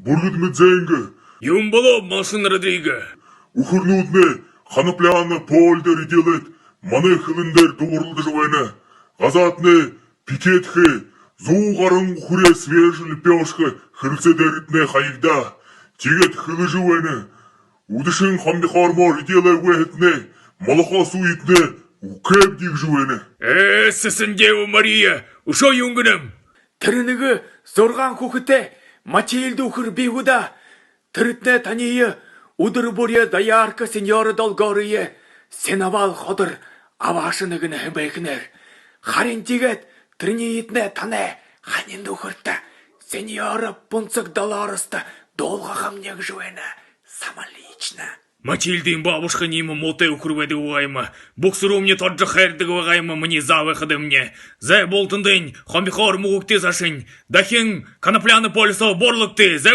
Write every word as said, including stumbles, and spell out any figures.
Бүргэд мэдэжэ байнат гү? Юун болооб, малшан Родриго? Үхэрнүүднай конопляное поле дээрэ эдеэлээд, манай хэлэн дээрэ дуугаралдажа байна. Газаатнай пикет хээ, зуу гаран үхэрэй свежая лепёшка хэрэлсээ дээрэтнай хаягдаа. Тиигээд хэлэжэ байна: үдэшын хомби хоормоор эдеэлээгүй һаатнай, молоко сууетнай үгтэбди гэжэ байна. Ээ, сэсэн Дева Мария, үшөө юун гэнэб? Тэрэ нэгэ зургаан хүхэтэй Матильда үхэр бии гү даа. Тэрэтнай таниие үдэр бүри доярка сеньора Долгорые сеновал ходор абаашана гэнэ һэн байханаар. Харин тиигээд тэрэнииетнай танай ханин үхэртэ, сеньора Пунсаг Долороста дуулгахамни гэжэ байна. Сама лично. Матильдын бабушкань иимэ муутай үхэр байдаг байгаа юм. Бүхэ сурамни торжо хайрдаг байгаа юм минии заабайхадамни. Зай, бултандань хомби хоормоо үгтээ саашань. Дахин конопляное поле соо бууралагты. Зай,